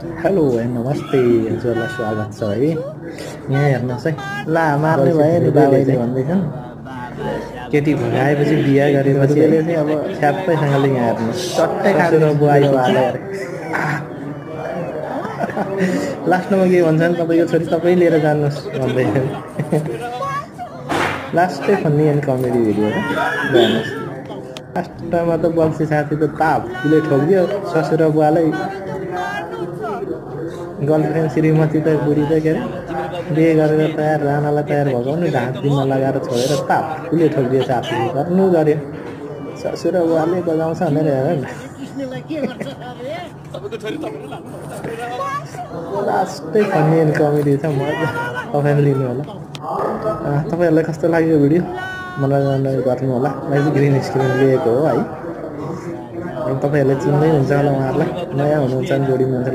Hello नमस्ते हजुरलाई स्वागत छ है। यहाँ हेर्नुहोस् है, ला मार्ने भयो नि बाबाले भन्दैछन् केटी भगाएपछि बिहा गरेपछि चाहिँ अब छ्याप्पैसँगले यहाँ हेर्नुहोस् चट्टै ससुर खाँदैछ बुवा यो आइपुग्छ। हालेर। लास्टमा के भन्छन्, तपाईँको छोरी तपाईँ लिएर जानुहोस् भन्दै। लास्टै फन्नी एन्ड कमेडी भिडियो हो हेर्नुहोस्। लास्टमा त बल्छी साथी त तापले ठोकिदियो ससुर बुवालाई। गर्लफ्रेन्ड श्रीमती त बुढी त के अरे बिहे गरेर तयार जानलाई तयार भएको पनि ढाँट दिन लगाएर छोडेर तापले ठोकिदिएछ। आफूले गर्नु गर्यो, ससुर बुवाले बजाउँछ भनेर हेर न। लास्टै फन्नी एन्ड कमेडी छ, मजा तपाईँले लिनु होला। तपाईँहरूलाई कस्तो लाग्यो भिडियो मनोरञ्जन गर्नु होला। मैले ग्रिन स्क्रिन लिएको हो है। तपाईँहरूले चिन्दै हुन्छ होला, उहाँहरूलाई नयाँ हुनुहुन्छ भने जोडी मान्छे